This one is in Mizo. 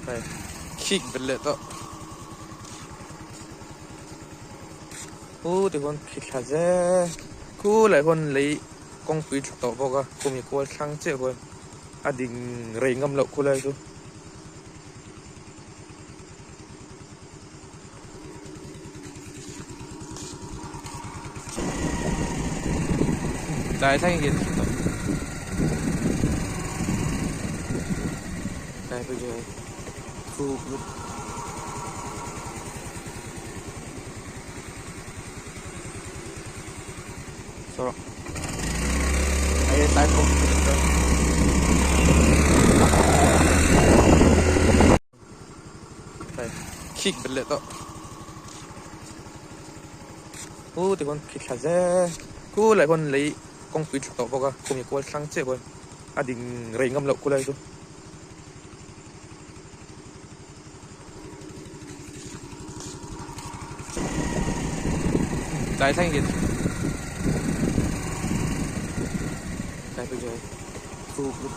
Hei khik belh leh tawh u tikhawn khi thla zel khulai hawn lei kawngpui thla tawh bawk a khumi kual thlang chiah khuan a ding rei ngam loh khulai chu. Tlai thleng hian tlai pawh hi thuk lutuk saw hei tlai pawh Khik belh leh tawh u tikhawn khi thla zel khulai khawn lei kawngpui thla tawh bawk a khumi kual thlang chiah khawn a ding rei ngam loh khulai chu. Tlai thleng hian tlai pawh hi thuk lutuk.